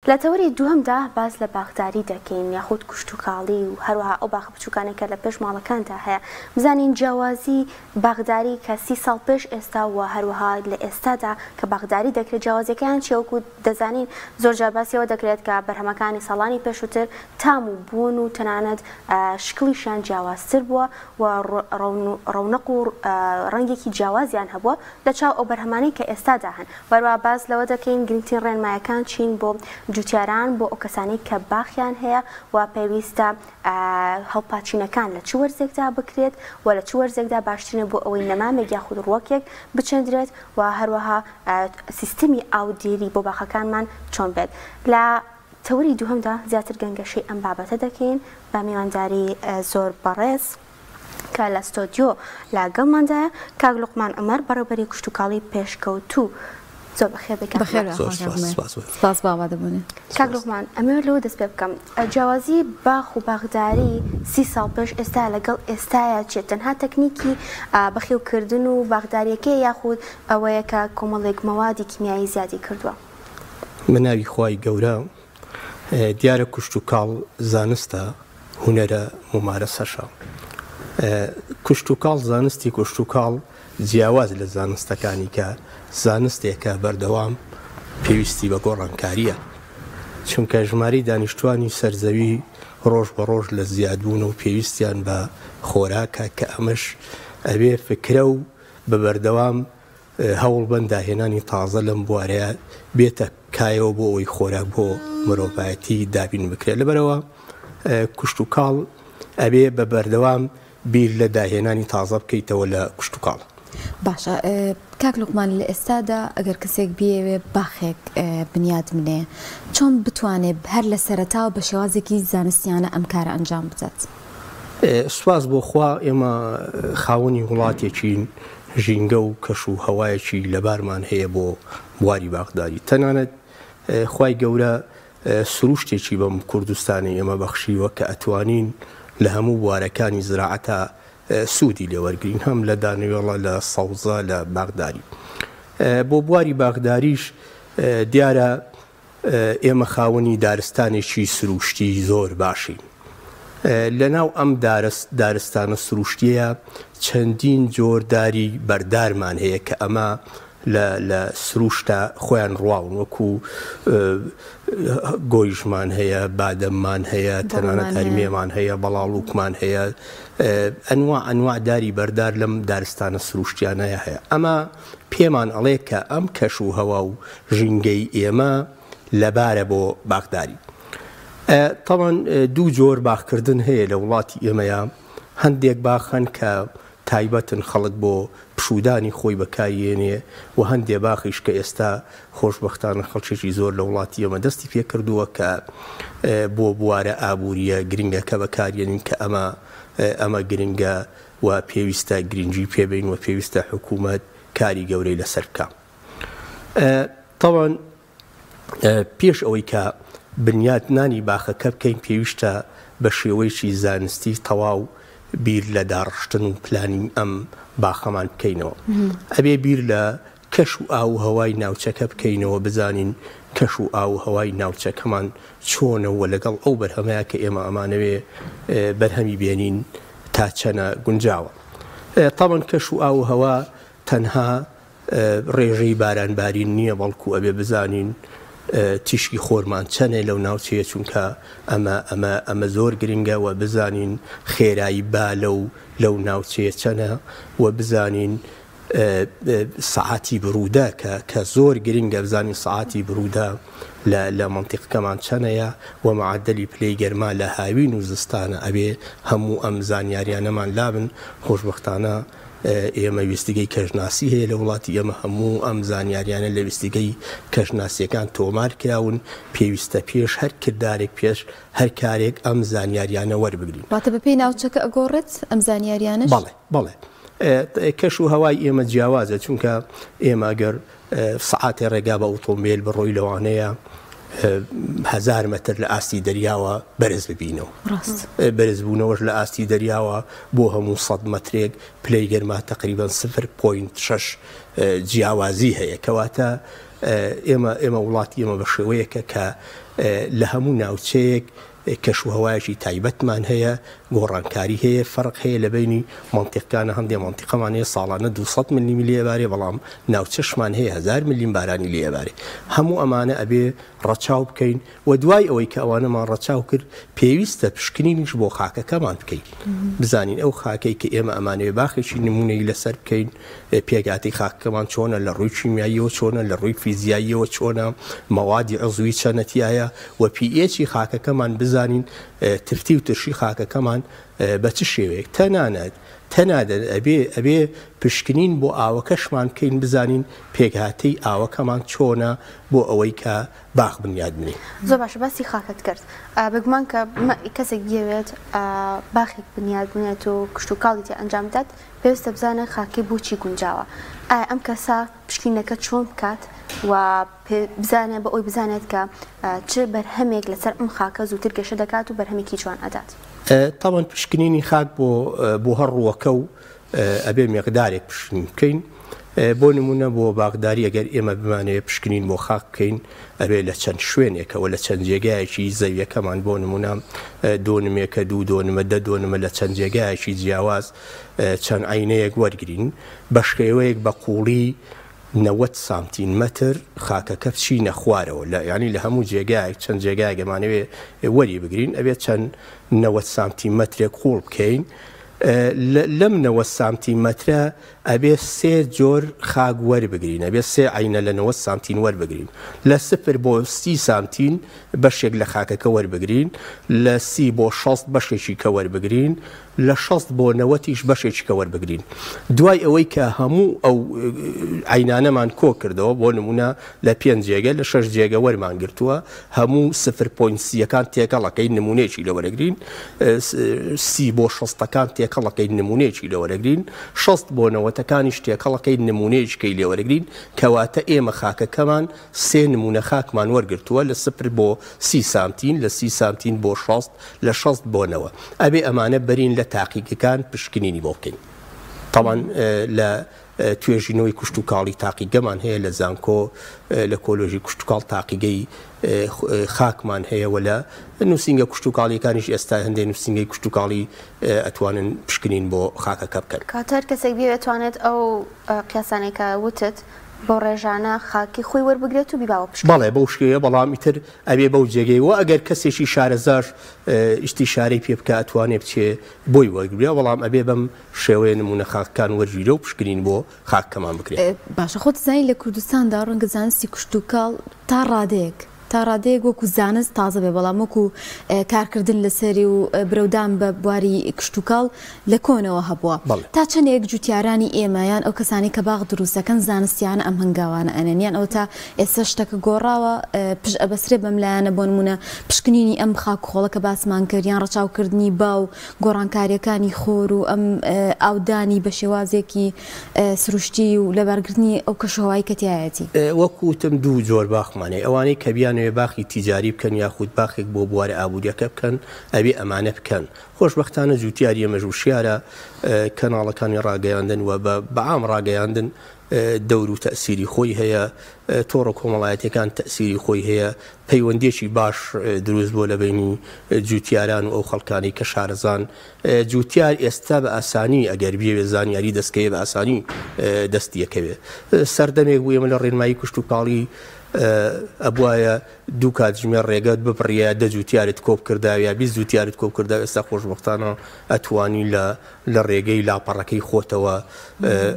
لە تەوەری دووهەمدا باس لە باخداری دەکەین یاخود کشتوکاڵی و هەروەها ئەو باخە بچووکانەی کە لە پێش ماڵەکاندا هەیە بزانین جیاوازی باخداری کە سی ساڵ پێش ئێستا و هەروەها لە ئێستادا کە باخداری دەکرێت جیاوازیەکەیان چیە وەکو دەزانین زۆر جار باسی ئەوە دەکرێت کە بەرهەمەکانی ساڵانی پێشووتر تام و بۆن و تەنانەت شکڵیشیان جیاوازتر بووە و ڕەونەق و ڕەنگێکی جیاوازیان هەبووە لە چاو ئەو بەرهەمانەی کە ئێستادا هەن. وەروەها باس لەوە دەکەین گرنگترین ڕێنمایەکان چین بۆ جوتیاران، بۆ ئەو کەسانەی کە باخیان هەیە و پێویستە هەڵپاچینەکان لە چ وەرزێکدا بکرێت و لە چ وەرزێکدا باشترینە بۆ ئەوەی نەمامێک یاخود ڕووەکێک بچێندرێت و هەروەها سیستمی ئاودێری بۆ باخەکانمان چۆن بێت. لە تەوەری دووهەمدا زیاتر گەنگەشەی ئەم بابەتە دەکەین بە میوانداری زۆر بەڕێز. کە لە ستۆدیۆ لە گەڵماندایە کاک لوقمان عومەر بەڕێوبەری کشتوکاڵی پێشکەوتوو زۆر بەخێر بێی کاک بەخێر لوقمان. زۆر سپاس سپاس بۆ سپاس بۆ ئامادەبوونت. کاک لوقمان ئەمەوێت لەوە دەست پێ بکەم جیاوازی باخ و باخداری سی ساڵ پێش ئێستا لەگەڵ ئێستایا چیە تەنها تەکنیکی بەخێوکردن و باخداریەکەیە یاخود ئەوەیە کە کۆمەڵێک مەوادی کیمیایی زیادی کردووە؟ بە ناوی خوای گەورە دیارە کوشتوکاڵ زانستە، هونەرە، مومارەسەشە. کوشتوکاڵ زانستی کوشتوکاڵ جیاواز لە زانستەکانی کە زانستێکە بەردەوام پێویستی بە گۆڕانکارییە. چونکە ژمارەی دانیشتوانی سەر زەوی ڕۆژ بە ڕۆژ لە زیادبوونە و پێویستیان بە خۆراکە کە ئەمەش ئەبێ فکرە و بە بەردەوام هەوڵبەن داهێنانی تازە لەم بوارەیا بێتە کایەوە بۆ ئەوەی خۆراک بۆ مرۆڤایەتی دابین بکرێت لەبەرئەوە کوشتوکاڵ ئەبێ بە بەردەوام بیر لە داهێنانی تازە بکەیتەوە لە کوشتوکاڵ. باشە کاک لوقمان لە ئێستادا ئەگەر کەسێک بیەوێ باخێک بنیات بنێ چۆن بتوانێ هەر لە سەرەتاوە بە شێوازێکی زانستیانە ئەم کارە ئەنجام بدات؟ سوپاس بۆ خوا ئێمە خاوەنی وڵاتێکین ژینگە و کەش و هەوایەکی لەبارمان هەیە بۆ بواری باخداری تەنانەت خوای گەورە سروشتێکی بەم کوردستانی ئێمە بەخشیوە کە ئەتوانین لە هەموو بوارەکانی زراعەتا سوودی لێوەرگین هەم لە دانەوێڵە لە سەوزە لە باخداری بۆ بواری باخداریش دیارە ئێمە خاوەنی دارستانێکی سرووشتی زۆر باشین. لەناو ئەم دارستانە سرووشتییە چەندین جۆر داری بەردارمان هەیە کە ئەمە لە سرووشتا خۆیان ڕواون وەکو گۆیژمان هەیە، بادەممان هەیە، تەنانەت هەرمێمان هەیە، بەڵاڵووکمان هەیە، ئەنوا ئەنوا داری بەردار لەم دارستانە سرووشتیانەیە هەیە. ئەمە پێمان ئەڵێ کە ئەم کەش و هەوا و ژینگەی ئێمە لەبارە بۆ باخداری. تەبعەن دوو جۆر باخکردن هەیە لە وڵاتی ئێمەیا، هەندێک باخ هەن کە تایبەتن خەڵک بۆ پشوودانی خۆی بەکاریێنێ و هەندێ باخیش کە ئێستا خۆشبەختانە خەڵکێکی زۆر لە وڵاتی ئێمە دەستی پێکردووە کە بۆ بوارە ئابوورییە گرنگەکە بەکاریێنین کە ئەمە ئەمە گرنگە و پێویستە گرنگی پێبەین و پێویستە حکوومەت کاری گەورەی لەسەر بکا. تەبعەن پێش ئەوەی کە بنیات نانی باخەکە بکەین پێویستە بە شێوەیەکی زانستی تەواو بیر لە داڕشتن و پلانی ئەم باخەمان بکەینەوە. ئەبێ بیر لە کەش و ئاو و هەوای ناوچەکە بکەینەوە بزانین کەش و ئاو و هەوای ناوچەکەمان چۆنە و لەگەڵ ئەو بەرهەمەیا کە ئێمە ئەمانەوێ بەرهەمی بێنین تا چەنە گونجاوە. تەبعەن کەش و ئاو و هەوا تەنها ڕێژەی باران بارین نییە بەڵکو ئەبێ بزانین تیشکی خۆرمان چەنێ لەو ناوچەیە چونکە ئەمە ئەمە ئەمە زۆر گرنگە و بزانین خێرایی با لەو لەو ناوچەیە چەنە و بزانین سەعاتی بروودە کە کە زۆر گرنگە بزانین سەعاتی بروودە لە لە مەنتیقەکەمان چەنەیە و مەعەدەلی پلەی گەرما لە هاوین و زستانە ئەبێ هەموو ئەم زانیاریانەمان لابن خۆشبەختانە ئێمە وێستگەی کەشناسی هەیە لە وڵاتی ئێمە هەموو ئەم زانیاریانە لە وێستگەی کەشناسیەکان تۆمار کراون پێویستە پێش هەر کردارێک پێش هەر کارێک ئەم زانیاریانە وەربگرین. واتە بەپێی ناوچەکە ئەگۆڕێت ئەم زانیاریانەش؟ بەڵێ بەڵێ کەش و هەوای ئێمە جیاوازە چونکە ئێمە گەر سەعاتێ ڕێگا بە ئۆتۆمبیل بڕۆی لەوانەیە هزار مەتر لە ئاستی دەریاوە بەرز ببینەوە بەرزبوونەوەش لە ئاستی دەریاوە بۆ هەموو 100 مەترێک پلەی گەرما تقریبان 0.6 جیاوازی هەیە کەواتە ئێمە ئێمە وڵاتی ئێمە بە شێوەیەکە کە لە هەموو ناوچەیەک کەشوهەوایەکی تایبەتمان هەیە، گۆڕانکاری هەیە، فەرق هەیە لە بەینی مەنتیقکانە، هەندێ مەنتیقەمان هەیە ساڵانە 200 ملیم لێ ئەبارێ، بەڵام ناوچەشمان هەیە 1000 ملیم بارانی لێ ئەبارێ. هەموو ئەمانە ئەبێ ڕەچاو بکەین و دوای ئەوەی کە ئەوانەمان ڕەچاو کرد، پێویستە پشکنینیش بۆ خاکەکەمان بکەین، بزانین ئەو خاکەی کە ئێمە ئەمانەوێ باخێکی نموونەیی لەسەر بکەین، پێکهاتەی خاکەکەمان چۆنە، لە ڕووی کیمیاییەوە چۆنە، لە ڕووی فیزیاییەوە چۆنە، مەوادی عزوی چەنە تیایە و پی ئێچی خاکەکەمان بزانین، تفتی و ترشی خاکەکەمان بە چ شێوەیەک، تەنانەت تەنانەت ئەبێ ئەبێ پشکنین بۆ ئاوەکەشمان بکەین بزانین پێکهاتەی ئاوەکەمان چۆنە بۆ ئەوەی کە باخ بنیاد بنێین. زۆر باشە باسی خاکت کرد بێگومان کە کەسێک بیەوێت باخێک بنیاد بنێت و کشتوکاڵی تێ ئەنجام بدات پێویستە بزانێت خاکەی بۆچی گونجاوە، ئایا ئەم کەسە پشکنینەکە چۆن بکات و بزانێت بۆ ئەوەی بزانێت کە چ بەرهەمێک لەسەر ئەم خاکە زووتر گەشە دەکات و بەرهەمێکی جوان ئەدات؟ تاوان پشکنینی خاک بۆ بۆ هەر ڕووەکە و ئەبێ مقدارێک پشکنین بکەین بۆ نمونە بۆ باغداری ئەگەر ئێمە بمانەوێت پشکنین بۆ خاک بکەین ئەبێ لە چەند شوێنێکەوە لە چەند جێگایەکی زەویەکەمان بۆ نمونە دۆنمێکە دوو دۆنمە دە دۆنمە لە چەند جێگایەکی جیاواز چەند عەینەیەک وەرگرین بە شێوەیەک بە قوڵی 90 سانتین مەتر خاکەکە بچینە خوارەوە لە یانی لە هەموو جێگایەک چەند جێگایەک ئەمانەوێ وەری بگرین ئەبێت چەند 90 سانتین مەترێک قوڵ بکەین لەم 90 سانتین مەترە ئەبێ سێ جۆر خاک وەربگرین، ئەبێ سێ عەینە لە 90 سانتین وەربگرین، لە سفر بۆ 30 سانتین بەشێک لە خاکەکە وەربگرین، لە 30 بۆ 60 بەشێکی کە وەربگرین، لە 60 بۆ نەوەتیش بەشێکی کە وەربگرین. دوای ئەوەی کە هەموو ئەو عەینانەمان کۆ کردەوە، بۆ نموونە لە پێنج جێگە، لە شەش جێگە وەرمان گرتووە، هەموو سفر point سییەکان تێکەڵ ئەکەین نموونەیەکی لێ وەرەگرین، 30 بۆ شەستەکان تێکەڵ ئەکەین نموونەیەکی لێ وەرەگرین، 60 بۆ نەوەتەکانیش تێکەڵ ئەکەین نموونەیەکی کەی لێ وەرەگرین، کەواتە ئێمە خاکەکەمان سێ نموونە خاکمان وەرگرتووە لە سفر بۆ 30 سانتین، لە 30 سانتین بۆ 60، لە 60 بۆ نەوە. ئەبێ ئەمانە بەرین لە تاقیگەکان پشکنینی بۆ بکەین. تەبعەن لە توێژینەوەی کشتوکاڵی تاقیگەمان هەیە لە زانکۆ، لە کۆلۆژی کشتوکاڵ تاقیگەی خاکمان هەیە و لە نووسینگە کشتوکاڵیەکانیش ئێستا هەندێک نووسینگەی کشتوکاڵی ئەتوانن پشکنین بۆ خاکەکە بکەن. کاتە هەر کەسێک بیەوێت توانێت ئەو قیاسانەی کە وتت بۆ ڕێژانە خاکی خۆی وەربگرێت و بیباوە پشکنین. بەڵێ بەو شێوەیە، بەڵام ئیتر ئەبێ بەو جێگەی و ئەگەر کەسێکی شارەزاش ئیستیشارەی پێ بکا ئەتوانێ بچێ بۆی وەرگرێ، بەڵام ئەبێ بەم شێوەیە نموونە خاکەکان وەرگیرێ و پشکنین بۆ خاکەکەمان بکرێ. باشە خۆت زانی لە کوردستاندا ڕەنگە زانستی کشتوکاڵ تا ڕادەیەک تا ڕادەیەک وەکو زانست تازە بێ بەڵام وەکو کارکردن لەسەری و برەودان بە بواری کشتوکاڵ لە کۆنەوە هەبووە تا چەندێک جوتیارانی ئێمە یان ئەو کەسانی کە باغ دروستەکەن زانستیانە ئەم هەنگاوانە ئەنێن یان ئەوە تا ئێستا شتەکە گۆڕاوە پشت ئەبەسرێ بەم لایەنە بۆ نمونە پشکنینی ئەم خاک خۆڵە کە باسمان کرد یان ڕەچاوکردنی باو گۆڕانکارییەکانی خۆر و ئەم ئاودانی بە شێوازێکی سروشتی و لەبارگرتنی ئەو کەشوهەوای کە تیایەتی. وەک وتم دوو جۆر باخمان هەیە، ئەوانەی کە بیانەوێ باخی تیجاری بکەن یاخود باخێک بۆ بوارە ئابوورییەکە بکەن ئەبێ ئەمانە بکەن. خۆشبەختانە جووتیاری ئێمەش وشیارە، کەناڵەکانی ڕاگەیاندن و بە عام ڕاگەیاندن دەور و تەئسیری خۆی هەیە، تۆڕە کۆمەڵایەتیەکان تەئسیری خۆی هەیە، پەیوەندیەکی باش دروست بووە لە بەینی جوتیاران و ئەو خەڵکانەی کە شارەزان، جوتیار ئێستا بە ئاسانی ئەگەر بیەوێت زانیاری دەستکەوێت بە ئاسانی دەستی ئەکەوێت. سەردەمێک بوو ئێمە لە ڕێنمایی کشتوکاڵی ئەبوایە دوو کاتژمێر ڕێگەت ببڕیە دە جوتیارت کۆبکردایە یا 20 جوتیارت کۆبکردایە، ئێستا خۆشبەختانە ئەتوانی لە لە ڕێگەی لاپەڕەکەی خۆتەوە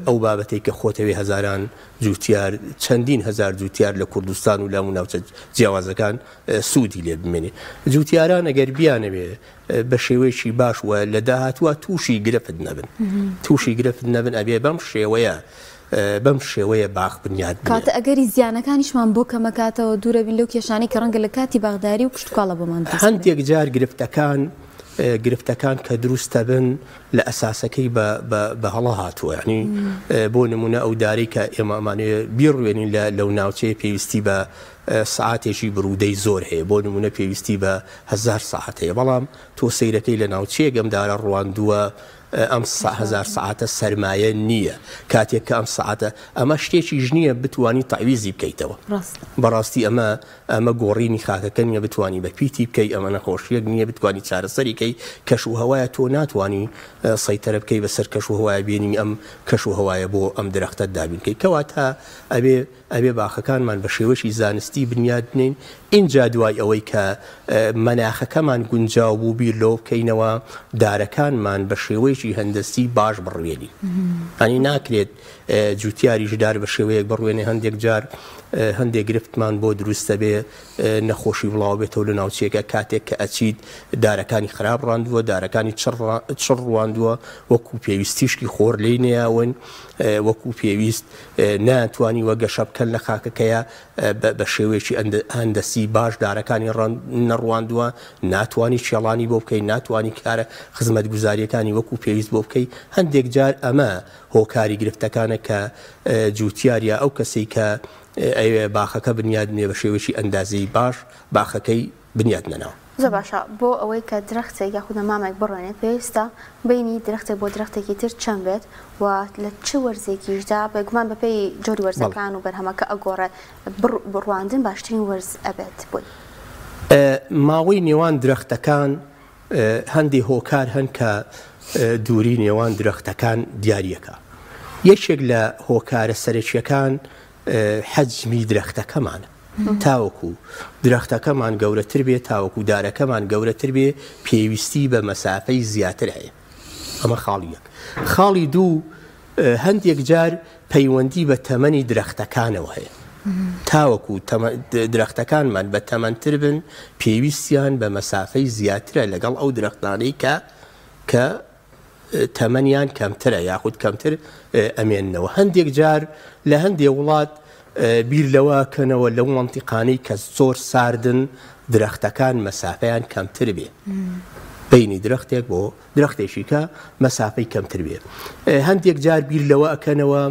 ئەو بابەتەی کە خۆتەوێ هەزاران جوتیار چەندین هەزار جوتیار لە کوردستان و لەم ناوچە جیاوازەکان سوودی لێ بمێنێ. جوتیاران ئەگەر بیانەوێ بە شێوەیەکی باش و لە داهاتووە تووشی گرفت نەبن تووشی گرفت نەبن ئەبێ بەم شێوەیە بەم شێوەیە باخ بنیات بنێن. کاتە ئەگەری زیانەکانیشمان بۆ کەمەکاتەوە دوورەبین لەو کێشانەی کە ڕەنگە لە کاتی باخداری و کشتوکاڵە بۆمان دروست بن. هەندێک جار گرفتەکان گرفتەکان کە دروست دەبن لە ئەساسەکەی بە بە بە هەڵە هاتووە یانی بۆ نموونە ئەو دارەی کە ئێمە ئەمانەوێ بیڕوێنین لە لەو ناوچەیە پێویستی بە سەعاتێکی بروودەی زۆر هەیە بۆ نموونە پێویستی بە 1000 سەعات هەیە بەڵام تۆ سەیرەکەی لە ناوچەیەک ئەم دارە ڕواندووە ئەم هەزار سەعاتە سەرمایە نییە کاتێک کە ئەم سەعاتە ئەمە شتێکیش نییە بتوانی تەعویزی بکەیتەوە بەڕاستی ئەمە ئەمە گۆڕینی خاکەکە نییە بتوانی بە پیتی بکەی ئەمە نەخۆشیەک نییە بتوانی چارەسەری کەی کەش و هەوایە تۆ ناتوانی سەیتەرە بکەی بەسەر کەش و هەوایە بێنی ئەم کەش و هەوایە بۆ ئەم درەختە دابین کەی کەواتە ئەبێ ئەبێ باخەکانمان بە شێوەیەکی زانستی بنیات بنێین، ئینجا دوای ئەوەی کە مەناخەکەمان گونجاو بوو بیر لەوە بکەینەوە دارەکانمان بە شێوەیەکی هەندەسی باش بڕوێنین. یانی ناکرێت جوتیاریش دار بە شێوەیەک بڕوێنێ هەندێک جار هەندێک گرفتمان بۆ دروست دەبێ نەخۆشی بڵاو بێتەوە لە ناوچەیەکە کاتێک کە ئەچیت دارەکانی خراپ ڕاندووە دارەکانی چڕ ڕواندووە وەکو پێویست تیشکی خۆر لێی نەیاون وەکو پێویست نەیانتوانیوە گەشە بکەن لە خاکەکەیا بە شێوەیەکی هەندەسی باش دارەکانی نەڕواندووە، ناتوانی کێڵانی بۆ بکەی، ناتوانی کارە خزمەتگوزارییەکانی وەکو پێویست بۆ بکەی، هەندێک جار ئەمە هۆکاری گرفتەکانە کە جوتیار یا ئەو کەسەی کە ئەیەوێ باخەکە بنیات بنێ بە شێوەیەکی ئەندازەیی باش باخەکەی بنیات نەناوە. زۆر باشە بۆ ئەوەی کە درەختێک یاخود نەمامێک بڕوێنێت پێویستە بەینی درەختێک بۆ درەختێکی تر چەند بێت و لە چ وەرزێکیشدا بێگومان بەپێی جۆری وەرزەکان و بەرهەمەکە ئەگۆڕێت بڕواندن باشترین وەرز ئەبێت بۆی؟ ماوەی نێوان درەختەکان هەندێ هۆکار هەن کە دووری نێوان درەختەکان دیاریەکا یەکێک لە هۆکارە سەرەکیەکان حەجمی درەختەکەمانە تاوەکو درەختەکەمان گەورەتر بێ تاوەکو دارەکەمان گەورەتر بێ پێویستی بە مەسافەی زیاتر هەیە ئەمە خاڵی یەک خاڵی دوو هەندێک جار پەیوەندی بە تەمەنی درەختەکانەوە هەیە تاوەکو درەختەکانمان بە تەمەنتر بن پێویستیان بە مەسافەی زیاترە لەگەڵ ئەو درەختانەی کە کە تەمەنیان کەمترە یاخود کەمتر ئەمێننەوە. هەندێک جار لە هەندێ وڵات بیر لەوە کەنەوە لەو مەنتیقانەی کە زۆر ساردن درەختەکان مەسافەیان کەمتر بێ بینی درەختێک بۆ درەختێکی کە مەسافەی کەمتر بێ هەندێک جار بیر لەوە ئەکەنەوە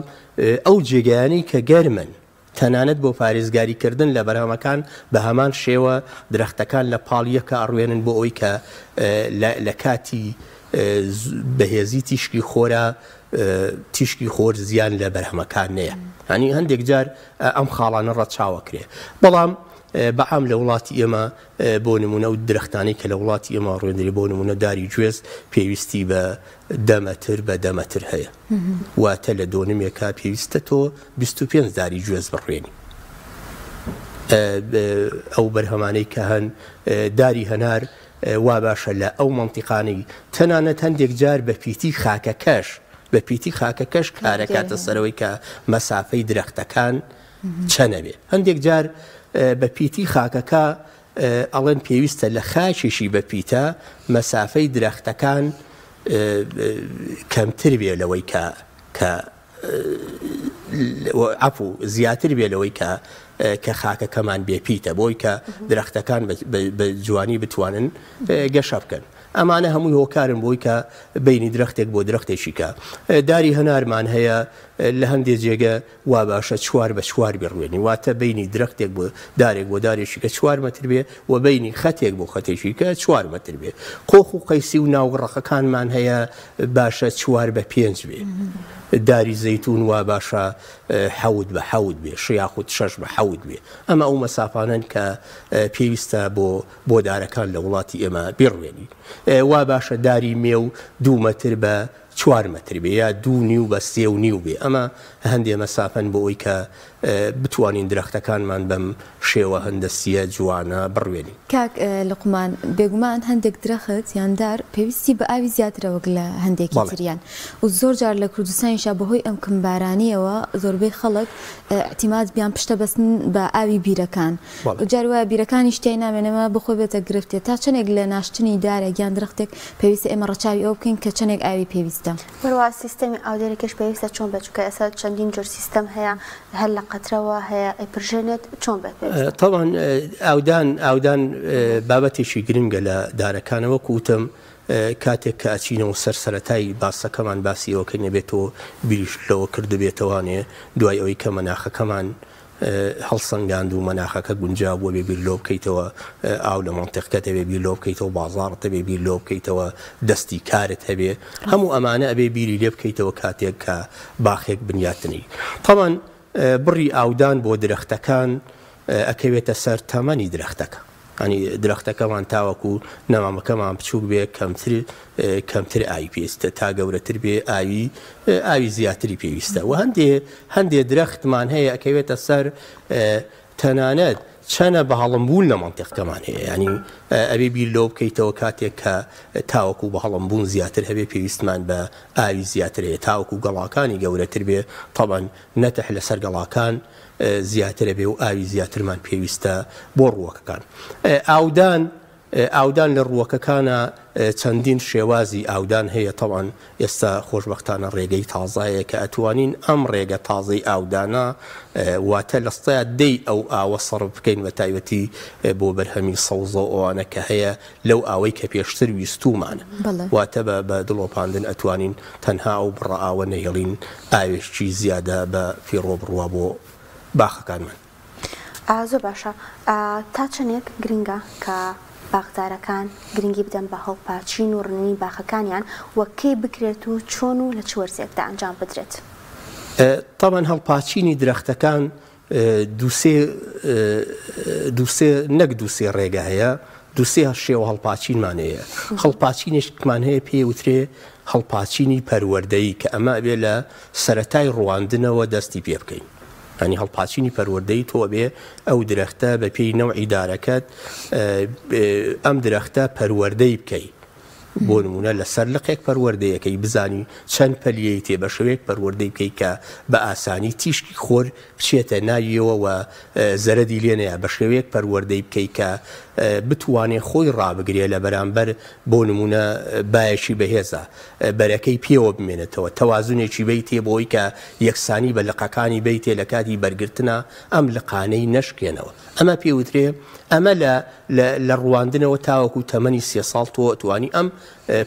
ئەو جێگایانەی کە گەرمن تەنانەت بۆ پارێزگاری کردن لە بەرهەمەکان بە هەمان شێوە درەختەکان لە پاڵ یەکا ئەڕوێنن بۆ ئەوەی کە لە کاتی بەهێزی تیشکی خۆرا تیشکی خۆر زیان لە بەرهەمەکان نەیە. یانی هەندێک جار ئەم خاڵانە ڕەچاوەکرێ. بەڵام بە عام لە وڵاتی ئێمە بۆ نمونە ئەو درەختانەی کە لە وڵاتی ئێمە ڕوێندرێ بۆ نمونە داری گوێز پێویستی بە دە مەتر بە دە مەتر هەیە واتە لە دۆنمێکا پێویستە تۆ 25 داری گوێز بڕوێنی ئەو بەرهەمانەی کە هەن داری هەنار وا باشە لە ئەو مەنتیقانەی تەنانەت هەندێک جار بە پیتی خاکەکەش بە پیتی خاکەکەش کارەکاتە سەرەوەی کە مەسافەی درەختەکان چەنەبێ هەندێک جار بە پیتی خاکەکە ئەڵێن پێویستە لە خاکێکی بە پیتە مەسافەی درەختەکان کەمتر بێ لەوەی کە کە عەفو زیاتر بێ لەوەی کە کە خاکەکەمان بێ پیتە بۆی کە درەختەکان بە جوانی بتوانن گەشە بکەن. ئەمانە هەمووی هۆکارن بۆی کە بینی درەختێک بۆ درەختێکی کە داری هەنارمان هەیە لە هەندێ جێگە وا باشە چوار بە چوار بیڕوێنی واتە بەینی درەختێک بۆ دارێک بۆ دارێکی کە چوار مەتر بێ و بەینی خەتێک بۆ خەتێکی کە چوار مەتر بێ قۆخ و قەیسی و ناوگڕەقەکانمان هەیە باشە چوار بە پێنج بێ داری زەیتون وا باشە حەوت بە حەوت بێ یاخود شەش بە حەوت بێ ئەمە ئەو مەسافانەن کە پێویستە بۆ بۆ دارەکان لە وڵاتی ئێمە بیڕوێنی وا باشە داری مێو دوو مەتر بە چوار مەتر بێ یا دوو نیو بە سێ و نیو بێ ئەمە هەندێ مەسافەن بۆ ئەوی کە بتوانین درەختەکانمان بەم شێوە هەندەسیە جوانە بڕوێنین. کاک لوقمان بێگومان هەندێک درەخت یان دار پێویستی بە ئاوی زیاترە وەک لە هەندێکی تریان و زۆر جار لە کوردستانیشا بەهۆی ئەم کەمبارانیەوە زۆربەی خەڵک ئیعتیماد یان پشتە بەستن بە ئاوی بیرەکان جاری وایە بیرەکانیش تیای نامێنێ ئەمە بۆ خۆی بێتە گرفتێ تا چەندێک لە ناشتنی دارێک یان درەختێک پێویستە ئێمە ڕەچاوی ئەوە بکەین کە چەندێک ئاوی پێویستە. هەروەها سیستەمی ئاودێریکەش پێویستە چۆن بێت چونکە ئێستا چەندین جۆر سیستەم هەیە هەر لە قەترەوە هەیە ئەیپرژێنێت چۆن بێت پێویستە؟ تەبعەن ئاودان ئاودان بابەتێکی گرنگە لە دارەکانە وەکو وتم کاتێک کە ئەچینەوە سەر سەرەتای باسەکەمان باسی ئەوەکەین ئەبێت تۆ بیریشت لەوە کردبێتەوانێ دوای ئەوەی کە مەناخەکەمان هەڵسەنگاند و مەناخەکە گونجاو بووە بێ بیر لەوە بکەیتەوە ئاو لە مەنتیقکەت هەبێ بیر لەوە بکەیتەوە بازاڕت هەبێ بیر لەوە بکەیتەوە دەستی کارت هەبێ هەموو ئەمانە ئەبێ بیری لێ بکەیتەوە کاتێک کە باخێک بنیاتنی تەبعەن بڕی ئاودان بۆ درەختەکان ئەکەوێتە سەر تەمەنی درەختەکە. یانی درەختەکەمان تاوەکو نەمامەکەمان بچووک بێ کەمتر کەمتر ئاوی پێویستە تا گەورەتر بێ ئاوی ئاوی زیاتری پێویستە و هەندێ هەندێ درەختمان هەیە ئەکەوێتە سەر تەنانەت چەنە بە هەڵم بوون لە مەنتیقکەمان هەیە ینی ئەبێ بیر لەوە بکەیتەوە کاتێک کە تاوەکو بە هەڵم بوون زیاتر هەبێ پێویستمان بە ئاوی زیاتر هەیە تاوەکو گەڵاکانی گەورەتر بێ تەبەن نەتح لەسەر گەڵاکان زیاترە بێ و ئاوی زیاترمان پێویستە بۆ ڕووەکەکان. ئاودان ئاودان لە ڕووەکەکانە چەندین شێوازی ئاودان هەیە تەوان ئێستا خۆشبەختانە ڕێگەی تازە هەیە کە ئەتوانین ئەم ڕێگە تازەی ئاودانە واتە لە سەیا دەی ئەو ئاوە سەرف بکەین بە تایبەتی بۆ بەرهەمی سەوزە و ئەوانە کە هەیە لەو ئاوەی کە پێشتر ویستوومانە واتە بە دڵۆپاندن ئەتوانین تەنها ئەو بڕە ئاوە نەهێڵین ئاوێکی زیادە بە فیڕۆ بڕوا بۆ باخەکانمان. زۆر باشە تا چەنێک گرنگە کە باخدارەکان گرنگی بدەن بە هەڵپاچین و ڕنینی باخەکانیان و کەی بکرێت و چۆن و لە چ وەرزێکدا ئەنجام بدرێت؟ تەبعەن هەڵپاچینی درەختەکان دووسێ دووسێ نەک دووسێ ڕێگە هەیە دووسێ شێوە هەڵپاچینمان هەیە هەڵپاچینێکمان هەیە پێی وترێ هەڵپاچینی پەروەردەیی کە ئەمە ئەبێ لە سەرەتای ڕواندنەوە دەستی پێ بکەین ینی هەڵپاچینی پەروەردەی تۆ بێ ئەو درەختە بە پێی نەوعی دارەکەت ئەم درەختە پەروەردەی بکەی بۆ نموونە لەسەر لقێک پەروەردەیەکەی بزانی چەند پەلیەی تێ بە شێوەیەک پەروەردەی بکەی کە بە ئاسانی تیشکی خۆر بچێتە ناویەوە و زەرەدی لێ نەیا بە شێوەیەک پەروەردەی بکەی کە بتوانێ خۆی ڕابگرێ لە بەرامبەر بۆ نموونە بایەکی بەهێزە بەرەکەی پێوە بمێنێتەوە تەوازنێکی بەیتێ بۆی کە یەکسانی بە لقەکانی بەیتێ لە کاتی بەرگرتنا ئەم لقانەی نەشکێنەوە ئەمە پێوترێ ئەمە لە لە لە ڕواندنەوە تاوەکو تەمەنی سێ ساڵ تۆ ئەتوانی ئەم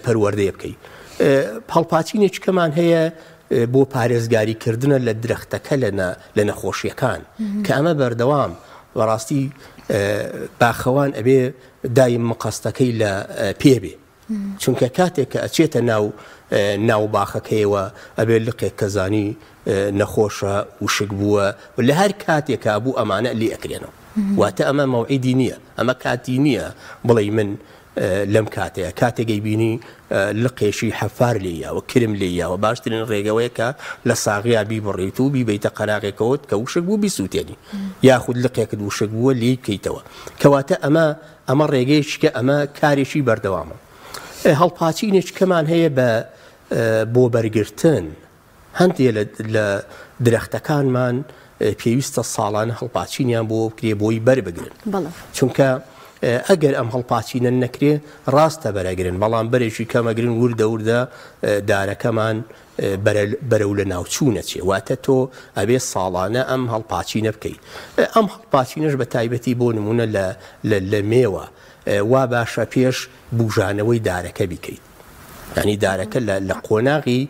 پەروەردەیە بکەی. هەڵپاچینێکی کەمان هەیە بۆ پارێزگاری کردنە لە درەختەکە لە لە نەخۆشیەکان کە ئەمە بەردەوام بەڕاستی باخەوان ئەبێ دایم مقەستەکەی لە پێ بێ چونکە کاتێک کە ئەچێتە ناو ناو باخەکەیەوە ئەبێ لقێک کە زانی نەخۆشە وشک بووە و لە هەر کاتێکا بوو ئەمانە لێ ئەکرێنەوە واتە ئەمە مەوعیدی نییە ئەمە کاتی نییە بڵێ من لەم کاتەیە کاتێک بینی لقێکی حەفار لێ یاوە کرم لێ یاوە باشترین ڕێگەوەیە کە لە ساغیا بیبڕیت و بیبیتە قەراغێکەوە کە وشک بوو بیسووتێنی یاخود لقێکت وشک بووە لێی بکەیتەوە کەواتە ئەمە ئەمە ڕێگەیەکیکە ئەمە کارێکی بەردەوامە. هەڵپاچینێکیکەمان هەیە بە بۆ بەرگرتن هەندێ لە درەختەکانمان پێویستە ساڵانە هەڵپاچینیان بۆ بکرێ بۆی بەر بگرن چونکە ئەگەر ئەم هەڵپاچینە نەکرێ ڕاستە بەرەگرن بەڵام بەرێکی کەمەگرن وردە وردە دارەکەمان بەرەو لەناوچوون ئەچێ واتە تۆ ئەبێ ساڵانە ئەم هەڵپاچینە بکەی ئەم هەڵپاچینەش بە تایبەتی بۆ نمونە لە لە مێوە وا باشە پێش بوژانەوەی دارەکە بیکەیت ینی دارەکە لە لە قۆناغی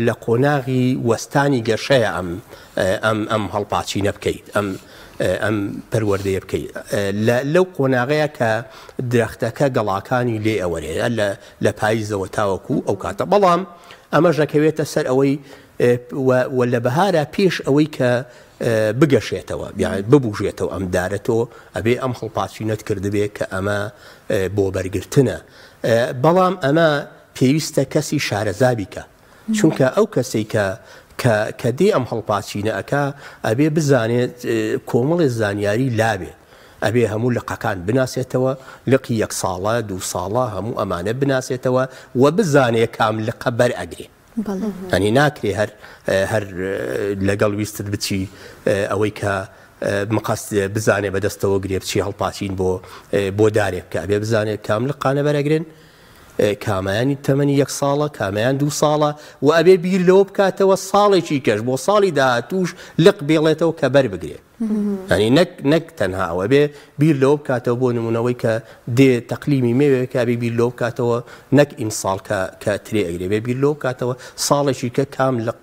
لە قۆناغی وەستانی گەشەیە ئەم ئەم ئەم هەڵپاچینە بکەیت ئەم ئەم پەروەردەیە بکەیت لەو قۆناغەیە کە درەختەکە گەڵاکانی لێ ئەوەرێ لە لە پایزەوە تاوەکو ئەو کاتە بەڵام ئەمەش ئەکەوێتە سەر ئەوەی و لە بەهارا پێش ئەوەی کە بگەشێتەوە ببوژێتەوە ئەم دارە تۆ ئەبێ ئەم هەڵپاچینەت کردبێ کە ئەمە بۆ بەرگرتنە بەڵام ئەمە پێویستە کەسی شارەزا بیکە چونکە ئەو کەسەی کە کە کە دێ ئەم هەڵپاچینە ئەکا ئەبێ بزانێت کۆمەڵێ زانیاری لابێت ئەبێ هەموو لقەکان بناسێتەوە لقی یەک ساڵە دوو ساڵە هەموو ئەمانە بناسێتەوە و بزانێ کام لقە بەر ئەگرێ ئەنی ناکرێ هەر هەر لەگەڵ ویستت بچی ئەوەی کە مقەست بزانێ بەدەستەوە گرێ بچی هەڵپاچین بۆ بۆ دارێک بکە ئەبێ بزانێت کام لقانە بەرەگرن کامەیانی تەمەنی یەک ساڵە کامەیان دوو ساڵە و ئەبێ بیر لەوە بکاتەوە ساڵێکی کەش بۆ ساڵی داهاتووش لق بێڵێتەوە کە بەر بگرێ ینی نەک نەک تەنها ئەوە بێ بیر لەوە بکاتەوە بۆ نمونەوەی کە دێ تەقلیمی مێوێکە بێ بیر لەوە بکاتەوە نەک ئیمساڵ کە کە ترێ ئەگرێ بێ بیر لەوە بکاتەوە ساڵێکی کە کام لق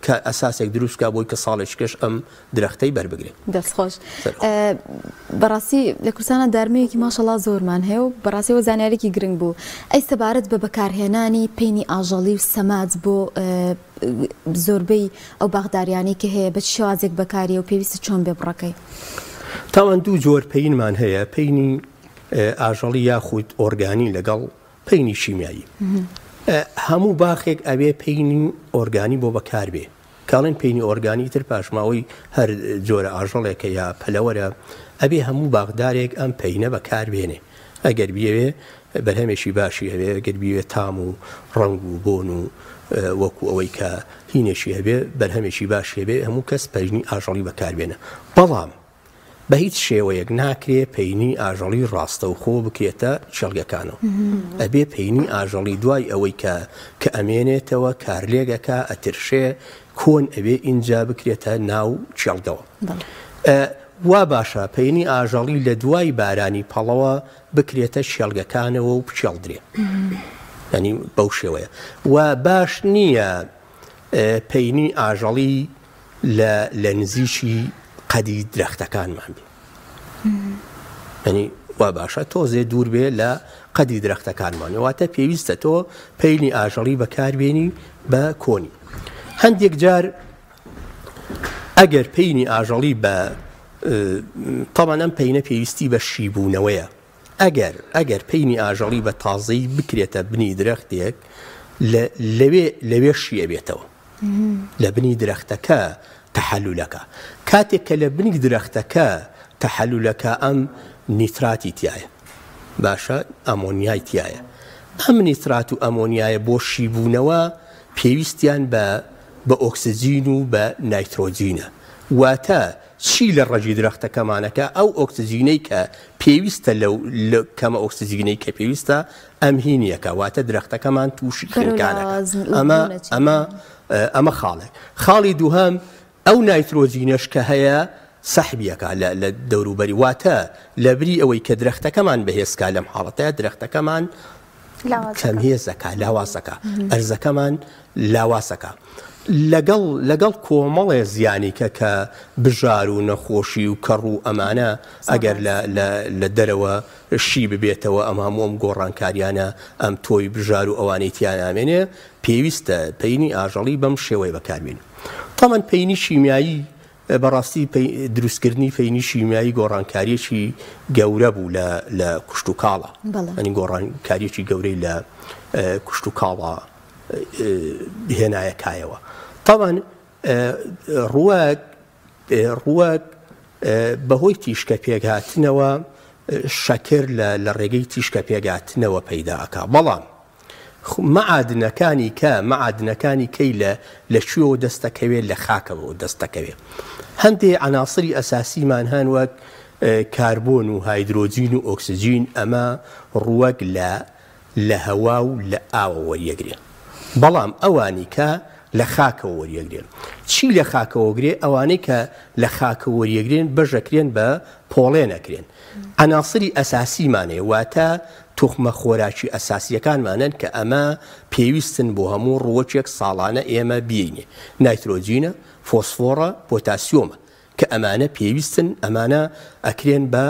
کە ئەساسێک دروست کا بۆی کە ساڵێکی کەش ئەم درەختەی بەر بگرێ. دەست خۆش. بەڕاستی لە کوردستانا دارمەیەکی ماشەڵا زۆرمان هەیە و بەڕاستی ئەوە زانیارێکی گرنگ بوو. ئەی سەبارەت بە بەکارهێنانی پەینی ئاژەڵی و سەماد بۆ زۆربەی ئەو باخداریانەی کە هەیە بە چ شێوازێک بەکاریە و پێویستە چۆن بێ بڕەکەی؟ تاوان دوو جۆر پەینمان هەیە، پەینی ئاژەڵی یاخود ئۆرگانی لەگەڵ پەینی شیمیایی. هەموو باخێک ئەبێ پەینی ئۆرگانی بۆ بەکار بێ. کاڵێن پەینی ئۆرگانی تر پاشماوەی هەر جۆرە ئاژەڵێکە یا پەلەوەرە، ئەبێ هەموو باخدارێک ئەم پەینە بەکار بێنێ. ئەگەر بیەوێ بەرهەمێکی باشی هەبێ، ئەگەر بیەوێ تام و ڕەنگ و بۆن و وەکو ئەوەی کە هینێکی هەبێ، بەرهەمێکی باشی هەبێ، هەموو کەس پەینی ئاژەڵی بەکار بێنە. بەڵام بە هیچ شێوەیەک ناکرێ پەینی ئاژەڵی ڕاستەوخۆ بکرێتە کێڵگەکانەوە. ئەبێ پەینی ئاژەڵی دوای ئەوەی کە کە ئەمێنێتەوە، کارلێک ئەکا، ئەترشێ، کۆن ئەبێ ئینجا بکرێتە ناو کێڵگەوە. وا باشە پەینی ئاژەڵی لە دوای بارانی پەڵەوە بکرێتە کێڵگەکانەوە و بکێڵدرێ. یانی بەو شێوەیە. و باش نییە پەینی ئاژەڵی لە لە نزیکی قەدی درەختەکانمان بێ یعنی وا باشە تۆزێ دوور بێ لە قەدی درەختەکانمان واتە پێویستە تۆ پەینی ئاژەڵی بەکاربێنی بە کۆنی هەندێک جار ئەگەر پەینی ئاژەڵی بە تەمان ئەم پەینە پێویستی بە شیبوونەوەیە ئەگەر ئەگەر پەینی ئاژەڵی بە تازەی بکرێتە بنی درەختێک لە لەوێ لەوێ شیەبێتەوە لە بنی درەختەکە تەحەلولەکە کاتێک کە لە بنی درەختەکە تەحەلولەکە ئەم نیتراتی تایە باشە ئەمۆنیای تایە ئەم نیترات و ئەمۆنیایە بۆ شیبوونەوە پێویستیان بە بە ئۆکسجین و بە نایترۆجینە واتە چی لە ڕەگی درەختەکەمانەکە ئەو ئۆکسجینەی کە پێویستە لەو کەمە ئۆکسجینەی کە پێویستە ئەم هینیەکە واتە درەختەکەمان تووشی خنکانەکە ئەمە ئەمە ئەمە خاڵێک خاڵی دووهەم ئەو نایترۆجینەش کە هەیە سەحبیەکە لە دەوروبەری واتە لەبری ئەوەی کە درەختەکەمان بەهێزکا لەم حاڵەتەیە درەختەکەمان کەمهێزەکە لاوازەکە ئەرزەکەمان لاوازەکە لەگەڵ لەگەڵ کۆمەڵێ زیانی کە کە بژار و نەخۆشی و کەڕ و ئەمانە ئەگەر لە دەرەوە شی ببێتەوە ئەم هەموو ئەم گۆڕانکاریانە ئەم تۆی بژار و ئەوانەی تیا نامێنێ پێویستە پەینی ئاژەڵی بەم شێوەیە بەکاربێنی تەمەن پەینی شیمیایی بەڕاستی دروستکردنی پەینی شیمیایی گۆڕانکاریەکی گەورە بوو لە لە کوشتوکاڵە ئەنی گۆڕانکاریەکی گەورەی لە کوشتوکاڵە هێنایە کایەوە تاوان ڕووەک ڕووەک بەهۆی تیشکە پێکهاتنەوە شەکر لە ڕێگەی تیشکە پێکهاتنەوە پەیدا ئەکا بەڵام مەعادنەکانی کە مەعادنەکانی کەی لە لە کوێوە دەست دەکەوێت لە خاکەوە دەست دەکەوێت هەندێ عەناسری ئەساسیمان هەن وەک کاربۆن و هایدرۆجین و ئۆکسجین ئەمە ڕووەک لە لە هەوا و لە ئاوە وەریەگرێ بەڵام ئەوانی کە لە خاکەوە وەریەگرێن چی لە خاکەوە گرێ ئەوانەی کە لە خاکەوە وەریەگرێن بەژەکرێن بە پۆڵێن ئەکرێن عەناسری ئەساسیمان هەیە واتە توخمە خۆراکی ئەساسیەکانمانن کە ئەمە پێویستن بۆ هەموو ڕووەکێک ساڵانە ئێمە بیینێ نایترۆجینە فۆسفۆڕە پۆتاسیۆمە کە ئەمانە پێویستن ئەمانە ئەکرێن بە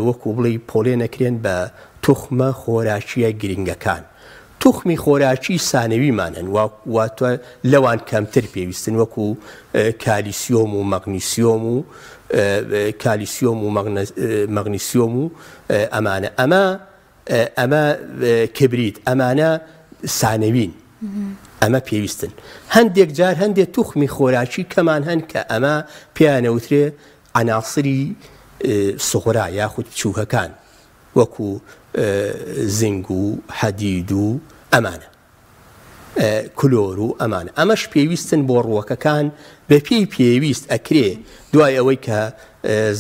وەکو بڵێی پۆلێن ئەکرێن بە توخمە خۆراکییە گرنگەکان. توخمی خۆراکی سانەویمان هەن واتە لەوان کەمتر پێویستن وەکو کالیسیۆم و مەگنیسیۆم و کالیسیۆم و مەگنیسیۆم و ئەمانە ئەمە ئەمە کبریت ئەمانە سانەوین ئەمە پێویستن هەندێک جار هەندێک توخمی خۆراکی کەمان هەن کە ئەمە پێیانەوترێ عەناسری سوغرا یاخود بچووکەکان وەکو زینگ و حەدید و ئەمانە کلۆر و ئەمانە ئەمەش پێویستن بۆ ڕووەکەکان بە پێی پێویست ئەکرێ دوای ئەوەی کە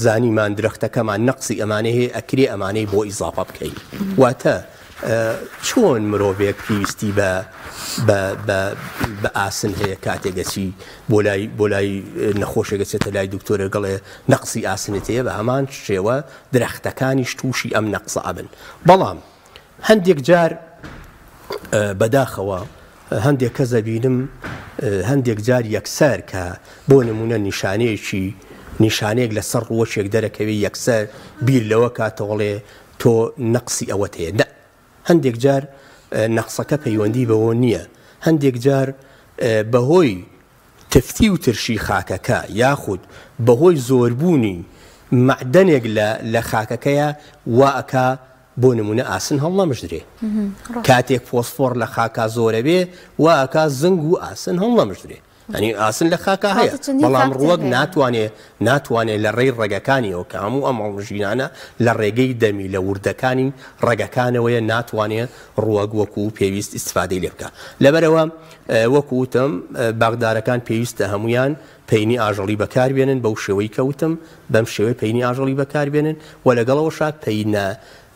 زانیمان درەختەکەمان نەقسی ئەمانەی هەیە ئەکرێ ئەمانەی بۆ ئیزافە بکەین واتە چۆن مرۆڤێک پێویستی بە بە بە بە ئاسن هەیە کاتێک ئەچی بۆ لای بۆ لای نەخۆشێک ئەچێتە لای دکتۆرێک گەڵێ نەقسی ئاسنت هەیە بە هەمان شێوە درەختەکانیش تووشی ئەم نەقسە ئەبن بەڵام هەندێک جار بەداخەوە هەندێک کەس ئەبینم هەندێک جار یەکسەر کە بۆ نموونە نیشانەیەکی نیشانەیەک لەسەر ڕووەکێک دەرەکەوێ یەکسەر بیر لەوە کاتەوەڵێ تۆ نەقسی ئەوەت هەیە نە هەندێک جار نەقسەکە پەیوەندی بەوە نییە هەندێک جار بەهۆی تفتی و ترشی خاکەکە یاخود بەهۆی زۆربوونی مەعدەنێک لە لە خاکەکەیا وا ئەکا بۆ نمونە ئاسن هەڵنەمژدرێ کاتێک فۆسفۆڕ لە خاکا زۆرەبێ وا ئەکا زنگ و ئاسن هەڵنەمژدرێ ئەنی ئاسن لە خاکا هەیە بەڵام ڕوەک ناتوانێ ناتوانێ لە ڕێی ڕەگەکانیەوە کە هەموو ئەم هەڵمژینانە لە ڕێگەی دەمی لە وردەکانی ڕەگەکانەوەیە ناتوانێ ڕوەک وەکو پێویست ئیستفادەی لێ بکا لەبەرئەوە وەکو وتم باخدارەکان پێویستە هەموویان پەینی ئاژەڵی بەکاربێنن بەو شێوەی کە وتم بەم شێوەی پەینی ئاژەڵی بەکاربێنن و لەگەڵەوەشا پەینە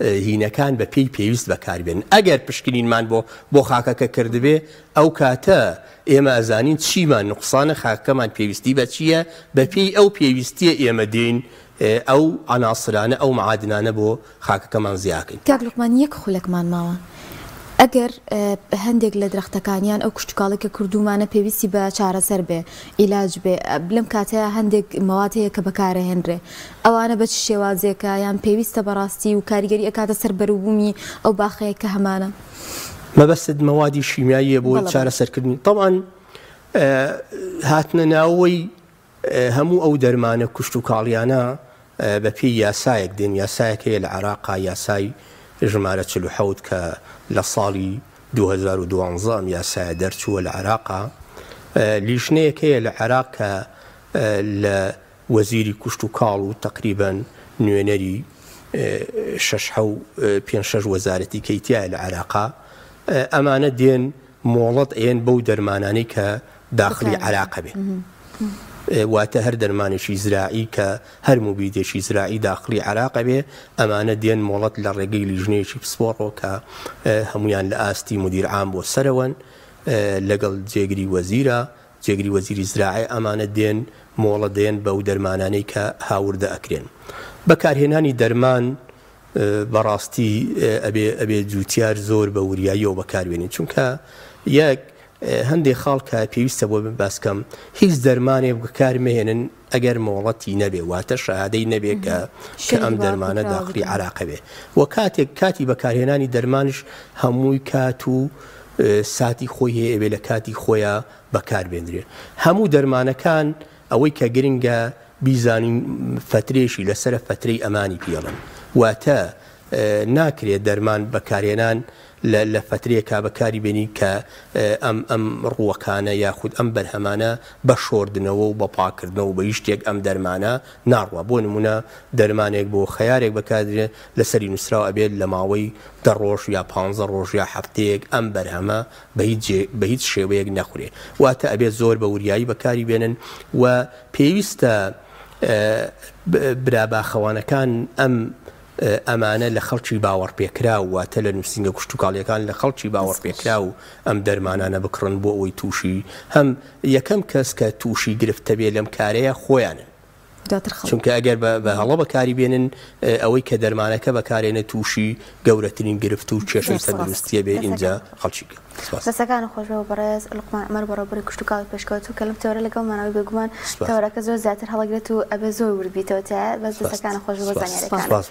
هینەکان بە پێی پێویست بەکاربێنن ئەگەر پشکنینمان بۆ بۆ خاکەکە کردبێ ئەو کاتە ئێمە ئەزانین چیمان نوقسانە خاکەکەمان پێویستی بە چییە بە پێی ئەو پێویستیە ئێمە دێین ئەو عەناسرانە ئەو معادنانە بۆ خاکەکەمان زیاکەین. کاک لوقمان یەک خولەکمان ماوە ئەگەر هەندێک لە درەختەکان یان ئەو کشتوکاڵی کە کردوومانە پێویستی بە چارەسەر بێ عیلاج بێ لەم کاتەیا هەندێک مەواد هەیە کە بەکارەهێنرێ ئەوانە بە چ شێوازێکە یان پێویستە بەڕاستی و کاریگەری ئەکاتە سەر بەروبوومی ئەو باخەیە کە هەمانە؟ مەبەستت مەوادی شیمیاییە بۆ چارەسەرکردنی؟ تەبعەن هاتنە ناوەوەی هەموو ئەو دەرمانە کوشتوکاڵیانە بە پێی یاسایەک دێن، یاسایەک هەیە لە عێراقا یاسای ژمارە 47 کە لە ساڵی 2012 ئەم یاسایە دەرچووە لە عێراقا، لیژنەیەک هەیە لە عێراق کە لە وەزیری کوشتوکاڵ و تەقریبەن نوێنەری شەش حەو پێنج شەش وەزارەتی کەی تیایە لە عێراقا، ئەمانە دێن مۆڵەت ئەیەن بەو دەرمانانەی کە داخلی عێراقە بێ واتە هەر دەرمانێکی زراعی کە هەر موبیدێکی زراعی داخلی عێراقە بێ ئەمانە دێن مۆڵەت لە ڕێگەی لیژنەیەکی پسپۆڕەوە کە هەمویان لە ئاستی مدیر عام بۆ سەرەوەن لەگەڵ جێگری وەزیرە جێگری وەزیری زراعی ئەمانە دێن مۆڵە دێن بەو دەرمانانەی کە هاوردە ئەکرێن بەکارهێنانی دەرمان بەڕاستی ئەبێ ئەبێ جوتیار زۆر بە وریاییەوە بەکاربێنین چونکە یەک هەندێک خاڵ کە پێویستە بۆ باسکەم هیچ دەرمانێک بەکار مەهێنن ئەگەر مۆڵەتی نەبێ واتە شەهادەی نەبێ کە کە ئەم دەرمانە داخلی عراقە بێ و کاتێک کاتی بەکارهێنانی دەرمانش هەمووی کات و ساتی خۆی هەیە ئەبێ لە کاتی خۆیان بەکاربێندرێ هەموو دەرمانەکان ئەوەی کە گرنگە بیزانین فەترەیەکی لەسەرە فەترەی ئەمانی پێڵن واتە ناکرێت دەرمان بەکارهێنان لە لە فەترەیەکا بەکاری بێنی کە ئەم ئەم ڕووەکانە یاخود ئەم بەرهەمانە بە شۆردنەوە و بە پاکردنەوە و بە هیچ شتێک ئەم دەرمانە ناڕوا بۆ نمونە دەرمانێک بۆ خەیارێک بەکاردێت لەسەری نووسراوە ئەبێت لە ماوەی دە ڕۆژ یا پانزە ڕۆژ یا هەفتەیەک ئەم بەرهەمە بە هیچ جێ بە هیچ شێوەیەک نەخورێ واتە ئەبێت زۆر بە وریایی بەکاری بێنن و پێویستە برا باخەوانەکان ئەم ئەمانە لە خەڵکی باوەڕپێکراو واتە لە نووسینگە کشتوکاڵیەکان لە خەڵکی باوەڕپێکراو ئەم دەرمانانە بکڕن بۆ ئەوەی تووشی هەم یەکەم کەس کە تووشی گرفتە بێ لەم کارەیە خۆیانن دواتر خەڵک. چونکە ئەگەر بە هەڵە بەکاری بێنن ئەوەی کە دەرمانەکە بەکارێنێت تووشی گەورەترین گرفت و کێشەی تەندروستیە بێ ئینجا خەڵکی سپاس. دەستەکانت خۆش بێ بەڕێز لوقمان عومەر بەڕێوەبەری کشتوکاڵی پێشکەوتوو کە لەم تەوەرە لەگەڵمانەوەی بێگومان تەوەرەکە زۆر زیاتر هەڵەگرێت و ئەبێ زۆر ورد بیتەوە تیایا بەس دەستەکانت خۆش بێ بۆ زانیاریەکانت. سپاس.